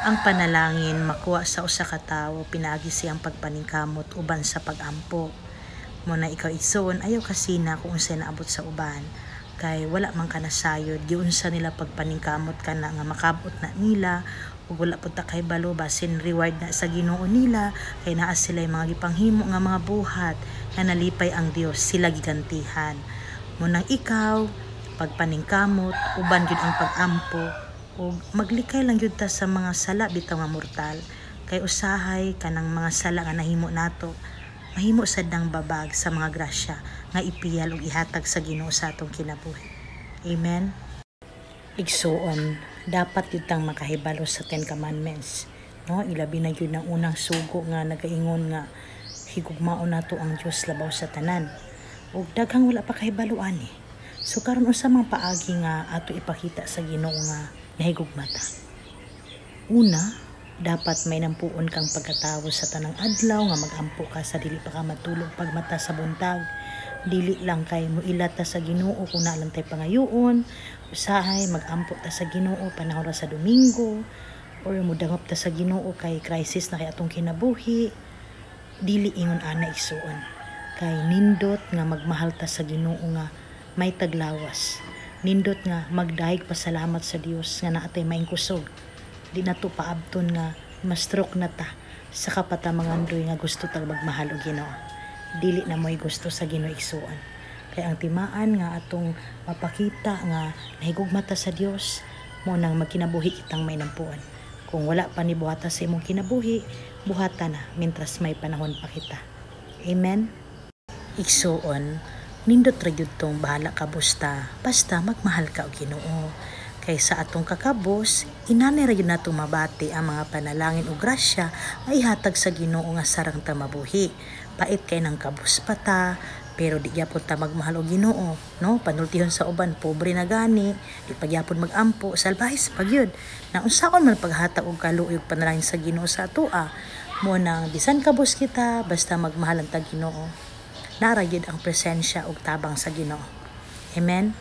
Ang panalangin makuha sa usa ka tawo pinaagi siyang pagpaningkamot uban sa pagampo. Mo na ikaw, igsoon, ayaw kasina kung unsay naabot sa uban kay wala man ka nasayod giunsa nila pagpaningkamot kana nga makabot na nila, ug wala pud ta kahibalo, basin reward na sa Ginoo nila kay naa sila mga gipanghimo nga mga buhat nga nalipay ang Dios, sila gigantihan. Mo nang ikaw, pagpaningkamot uban gyud ang pagampo ug maglikay lang gyud ta sa mga sala bitaw nga mortal, kay usahay kanang mga sala nga nahimo nato mahimo sad nang babag sa mga grasya nga ipiyal ug ihatag sa Ginoo sa atong kinabuhi. Amen. Igsuon, dapat gyud tang makahibalo sa Ten Commandments. No, ilabi na gyud ang unang sugo nga nagaingon nga higugmaon nato ang Dios labaw sa tanan. Ug daghang wala pa kahibalo ani. So karon, unsa mang paagi nga ato ipakita sa Ginoo nga nahigugma ta? Una, dapat may nampuon kang pagkatawo sa tanang adlaw nga magampo ka sa dili pa ka matulog pagmata sa buntag. Dili lang kay muila ta sa Ginoo kung naa lang tay pangayoon. Usahay magampo ta sa Ginoo panahon ra sa Domingo or mudangop ta sa Ginoo kay crisis na kay atong kinabuhi. Dili ingon ana, igsuon. Kay nindot nga magmahal ta sa Ginoo nga may taglawas. Nindot nga magdayeg pasalamat sa Dios nga naa tay maayong kusog. Di nato paabton nga ma-stroke na ta saka pa ta mangandoy nga gusto tag magmahal og Ginoo. Dili na mo'y gusto sa Ginoo, igsuon. Kay ang timaan nga atong mapakita nga nahigugma ta sa Dios mo nang magkinabuhi kitang may nampuan. Kung wala pa ni buhata sa imong kinabuhi, buhata na mintras may panahon pa kita. Amen. Igsuon, nindot ra gyud tong bahala ka busta, basta magmahal ka og Ginoo. Kay sa atong kakabos, inani ra gyud nato mabati ang mga panalangin ug grasya nga ihatag sa Ginoo nga sarang ta mabuhi. Pait kay nang kabos pa ta, pero di gyapon ta magmahal og Ginoo, no? Panultihon sa uban, pobre na gani, di pa gyapon magampo, salbahis pa gyud. Na unsaon man paghatag og kaluoy ug panalangin sa Ginoo sa atoa? Mo nang bisan kabos kita, basta magmahal ang tag Ginoo, naa ra gyud ang presensya ug tabang sa Ginoo. Amen.